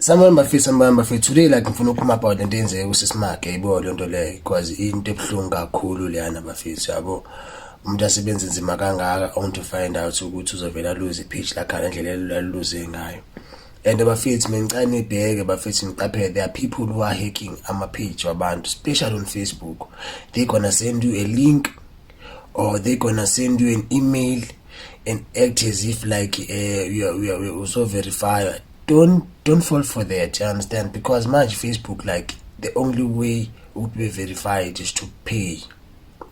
Sanibona bafethu, sanibona bafethu. Today, like, ngifuna ukukhuluma about lento eyenzeke kuSis Makhe, yayibona leyo nto leyo, because into ebuhlungu kakhulu leyana, bafethu, yabo. Umuntu asebenze nzima kangaka, only to find out ukuthi uzovela lose i-page lakhe ngendlela eliluze ngayo. And bafethu, mengicela nibheke, bafethu, niqaphele, there are people who are hacking ama-page wabantu, especially on Facebook. They gonna send you a link or they gonna send you an email and act as if, like, you are so verified. Don't fall for that, you understand? Because manje Facebook, like, the only way ukuthi be verified is to pay,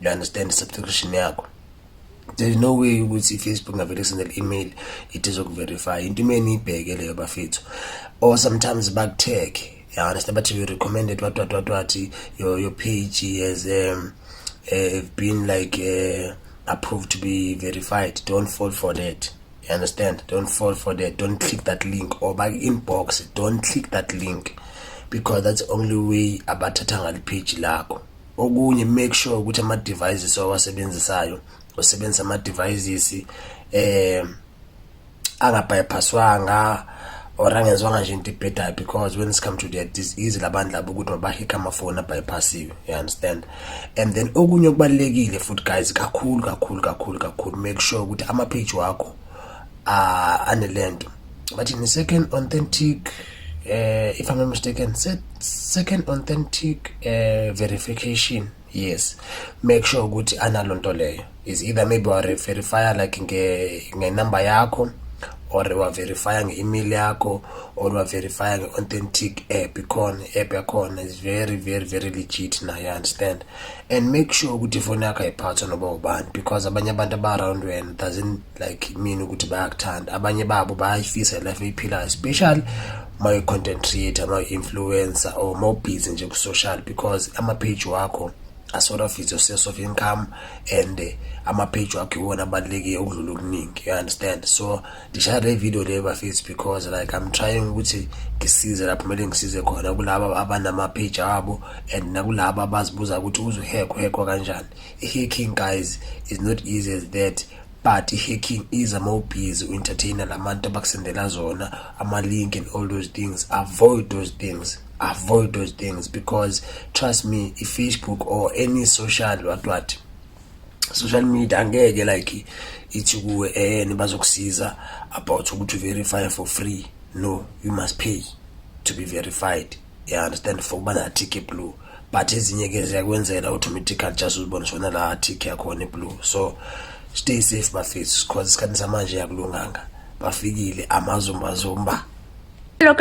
you understand, subscription yakho. There's no way ukuthi i-Facebook ngavele sendele email ithi izokuverify. Into imele niyibheke leyo, bafethu. Or sometimes bakutag, you understand, bathi you recommended, what what what what, your page has been, like, approved to be verified. Don't fall for that, you understand? Don't fall for that. Don't click that link or by inbox. Don't click that link, because that's the only way abathatha ngale page lakho. Okunye, make sure ukuthi ama devices owasebenzisayo, usebenzisa ama devices angabypasswanga or angezwanga nje into ebhedayo, because when it's come to that, it's easy labantu labo ukuthi mabahacka amafoni abypassiwe, you understand? And then okunye okubalulekile futhi, guys, kakhulu kakhulu kakhulu kakhulu, make sure ukuthi ama page wakho anelento bathi ni second authentic, if I'm not mistaken, second authentic verification. Yes, make sure ukuthi analonto leyo. Is either maybe wa verify, like, nge number yakho, or wa verify nge-email yakho, or wa verify nge-authentic app. Ikhona app yakhona, is very very very legit now, you understand? And make sure ukuthi ifoni yakho ayiphathwa noba ubani, because abanye abantu aba-around wena doesn't, like, mean ukuthi bayakuthanda. Abanye babo bayayifisa life eyiphilayo, especially ma-content creator, ma-influencer, or ma-busy nje ku-social, because ama-page wakho a sort of is your source of income, and ama-page wakho iwona abalulekile ukudlula okuningi, you understand? So ndishaya le video le, bafethu, because, like, I'm trying ukuthi ngisize lapho kumele ngisize khona kulaba abanama-page abo and nakulaba abazibuza ukuthi uzuhackwa, uhackwa kanjani. I-hacking, guys, is not easy as that, but i-hacking is ama-busy u-entertainer labantu abakusendela zona ama-link and all those things. Avoid those things, avoid those things, because trust me, i-Facebook or any social, what what social media, angeke, like, ithi kuwe bazokusiza about ukuthi verify for free. No, you must pay to be verified, you understand, for ukuba na tick blue. But ezinye ke ziyakwenzela automatically, just uzibone sona la tick yakhona blue. So stay safe, bafethu, because isikhathi samanje yakulunganga, bafikile amazumbazumba. Hello.